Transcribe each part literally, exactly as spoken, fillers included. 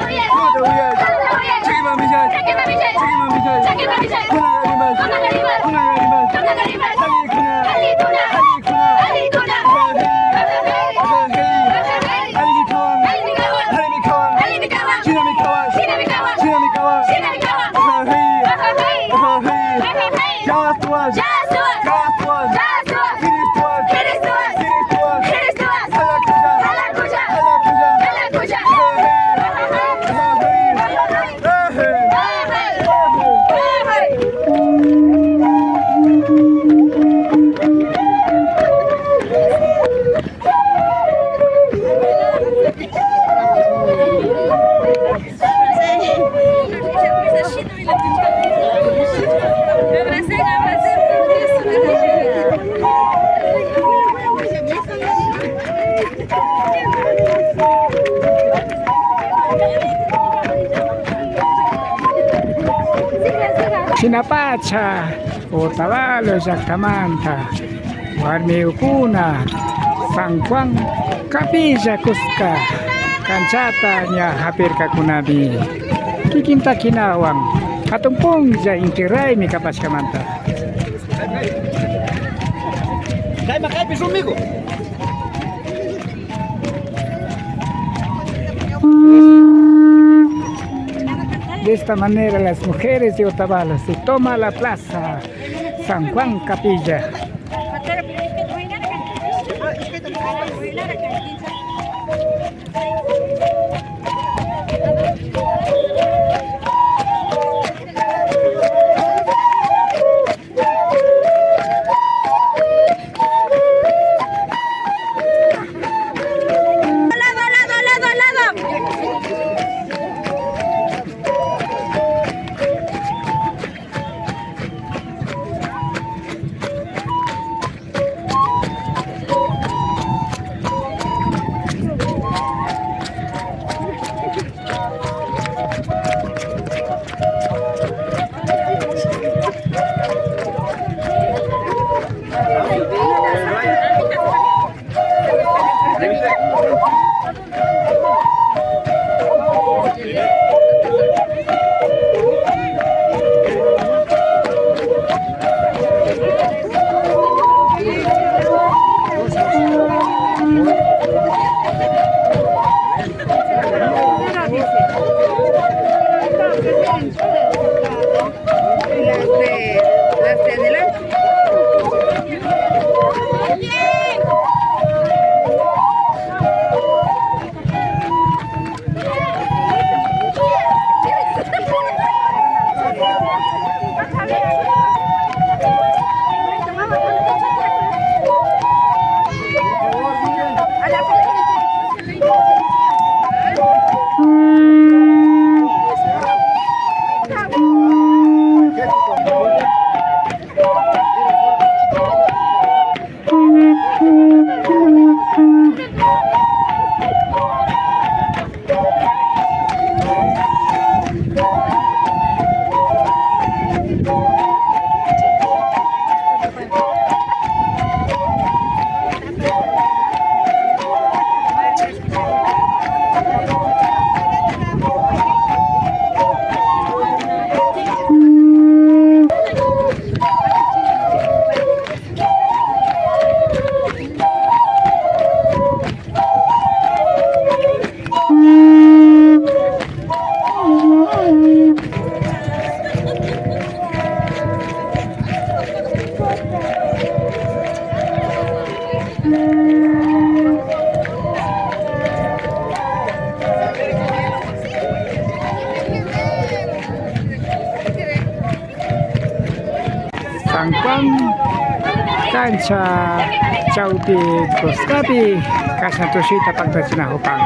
Chakiman millar. Chakiman millar. Chakiman millar. Kunanka rimash. Kunanka rimash. Kunanka rimash. Allikuna. Allikuna. Allikuna. Allikuna. Allimi kawan. Allimi kawan. Allimi kawan. Shinami kawan. Shinami kawan. Shinami kawan. Shinami kawan. Llasuwan. Llasuwan. Llasuwan. Kiristuwan. Kiristuwan. Kiristuwan. Halakulla. Halakulla. Halakulla. Halakulla. Shinapacha Otavalo llaktamanta warmikuna San Juan Capilla kuska kanchata ña hapirkakunami, kikinta kinawan hatun punlla inti raymi kapashkamanta. Kayma kaypi rumiku. De esta manera las mujeres de Otavalo se toma la plaza San Juan Capilla. Las de, las de adelante. San Juan kancha chawpi kuskapi kashna tushuyta paktachinakupan.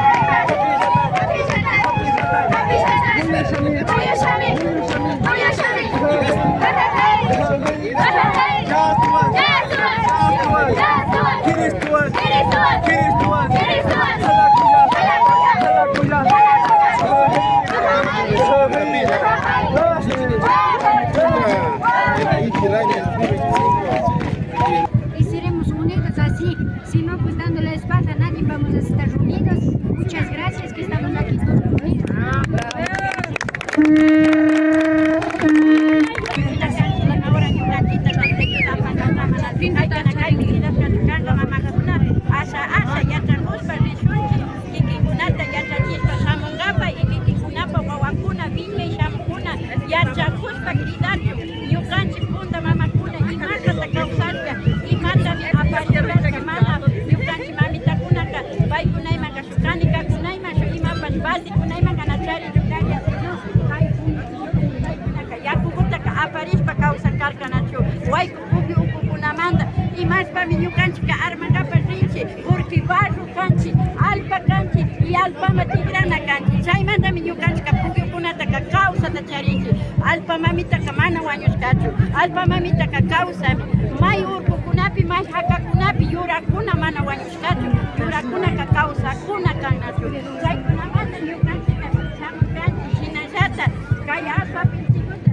Y seremos unidos así, si no, pues dando la espalda, nadie vamos a estar unidos. Muchas gracias, que estamos aquí todos unidos. Ahora ñukanchikta respecto a Juan Carlos Mamalpi, kayta, kaypi quedashkata kanka mamakuna, asha, asha yachakushpa rishunchik, kikinkunata yachachishpa shamunkapa y kikinkunapa wawakuna, wiñay shamunkuna yachakushpa quedachun. Ñukanchik punta mamakuna imatata kawsashka, imatami aparishpaka mana ñukanchik mamitakunaka paykunaymanka shuk kanikakunayman, shuk imapash basikunaymanta na charinchu kanka, sino kay punta paykunaka yakukutaka aparishpa kawsan karkanachu, wayku pukyukunamanta. Imashpami ñukanchikka armankapak rinchik, porque barro kanchik, allpa kanchik y allpaman tikrana kanchik. Chaymantami ñukanchikka pukyukunataka kawsata charinchik. Allpa mamitaka mana wañushkachu. Allpa mamitaka kawsami. May urkukunapi, may hakakunapi yurakuna mana wañushkachu. Yurakunaka kawsakuna kannachu. Chaykunamanta ñukanchikka shamushkanchik. Shinallata kay aswa pinchikuta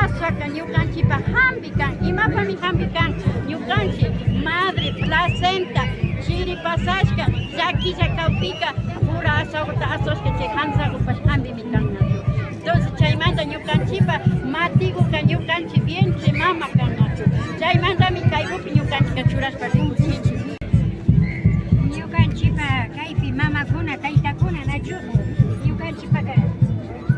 Ashaka ñukanchipa hampi kan. Imapami hampi kan? Ñukanchi madre placenta chiri pasashka llakilla kawpika pura aswaguta aswashka chay hamsagupash hampimi kan nachu. Entonces chaymanta ñukanchipa matiguka ñukanchi vientre mama kan nachu. Chaymantami kaygupi ñukanchika churashpa rikuchinchi. Ñukanchipa kaypi mamakuna, taytakuna nachu. Ñukanchipaka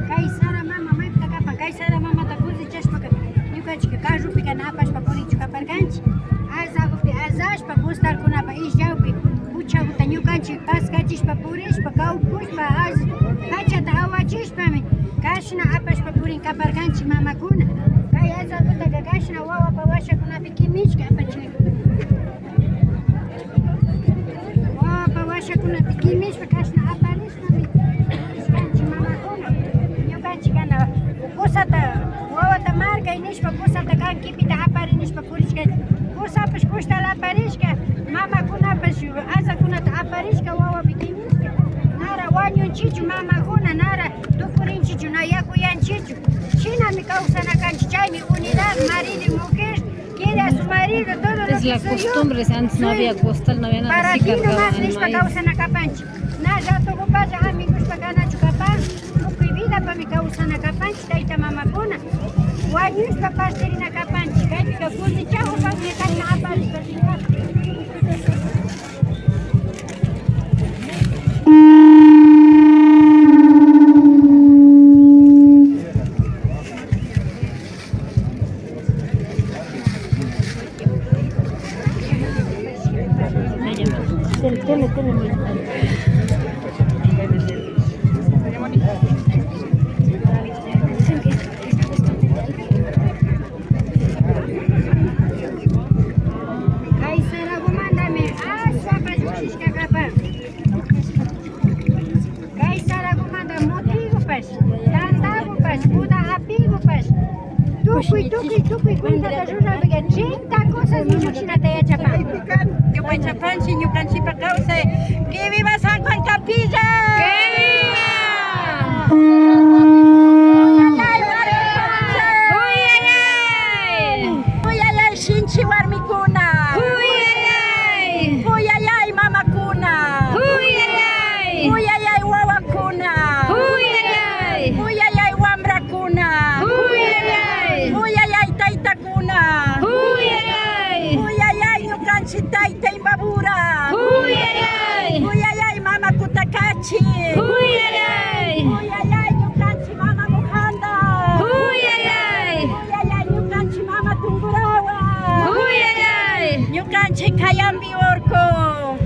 kay sara mama maypita kapan, kay sara mamata cosechashpaka ñukanchika carropika na apashpa purichu kaparkanchi. Azagupi azashpa costalkunapa isllawpi puchaguta ñukanchi paskachishpa purishpa kawpushpa, pachata awachishpami kashna apashpa purin kaparkanchi mamakuna. Kay azagutaka kashna wawapa washakunapi kimishka apachun. Wawapa washakunapi kimishpa kashna aparishpami rishkanchi mamakuna. Ñukanchi kana kusata, wawata markay nishpa kusata kan kipita apari nishpa purishkanchi. Kusapash kushtal aparishka, mamakunapash azakunata aparishka wawapi kimishka. Nara wañunchichu mamakuna, nara tukurinchichu, na yakuyanchichu. Shinami kawsana kanchi, chaymi unidad, marido y mujer. Quiere a su marido, todo lo que soy yo. Es la costumbre, si antes no había costal, no había nada así cargado en el maíz. Para ti nomás nishpa kawsana kapanchi. Na ratogupalla amigushpa kanachu kapan. Tukuy vidapami kawsana kapanchi tayta mamakuna. Wañushpa partirina kapanchi. Kaypika cosechagupami kayta aparishpa rinkapan. Kay saragumantami ashwapa llukshishka kapan. Kay saragumanta mutigupash, tandagupash, muda apigupash, tukuy, tukuy, tukuy cuentata rurapika treinta cosas llukshishkata yachapan. Yupaychapanchi ñukanchipa kawsay. Que viva San Juan Capilla. Que viva. Kuyayay, warmikunchik. Kuyayay. Kuyayay, shinchi warmikuna. Kuyayay. Kuyayay, mamakuna. Kuyayay. Kuyayay, wawakuna. Kuyayay. Kuyayay, wambrakuna. Kuyayay. Kuyayay, taytakuna. Kuyayay. Kuyayay, ñukanchik tayta Imbabura. Kuyayay. Kuyayay, mama Kutakachi. Kuyayay. Kuyayay, ñukanchik mama Mujanda. Kuyayay. Kuyayay, ñukanchik mama Tungurawa. Kuyayay. Ñukanchik Kayambi Urku.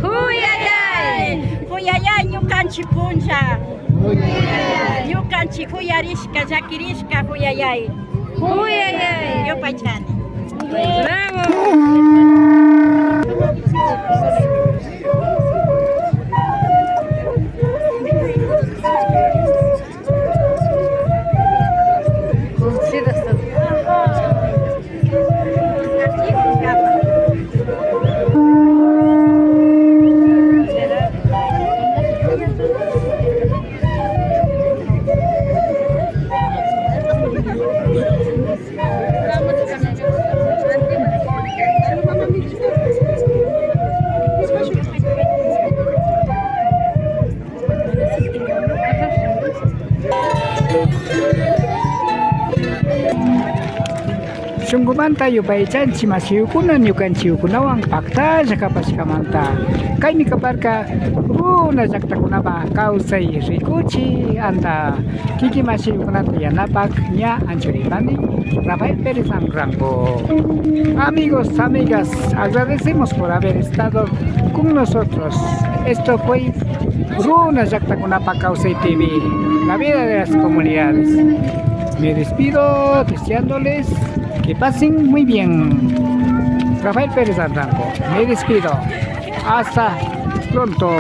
Kuyayay. Kuyayay, ñukanchik punlla. Kuyayay. Ñukanchik kuyarishka, llakirishka, kuyayay. Kuyayay. Yupaychani. Bravo. Shunkumanta yupaychanchik mashiyukuna ñukanchikkunawan paktalla kapashkamanta. Kaymi kaparka runa llaktakunapa kawsay rikuchik anta. Kikin mashiyukunata yanapak ña anchuripani, Rafael Pérez Anrango. Amigos, amigas, agradecemos por haber estado con nosotros. Esto fue Runa Llaktakunapa Kawsay T V, la vida de las comunidades. Me despido deseándoles que pasen muy bien. Rafael Pérez Anrango, me despido. Hasta pronto.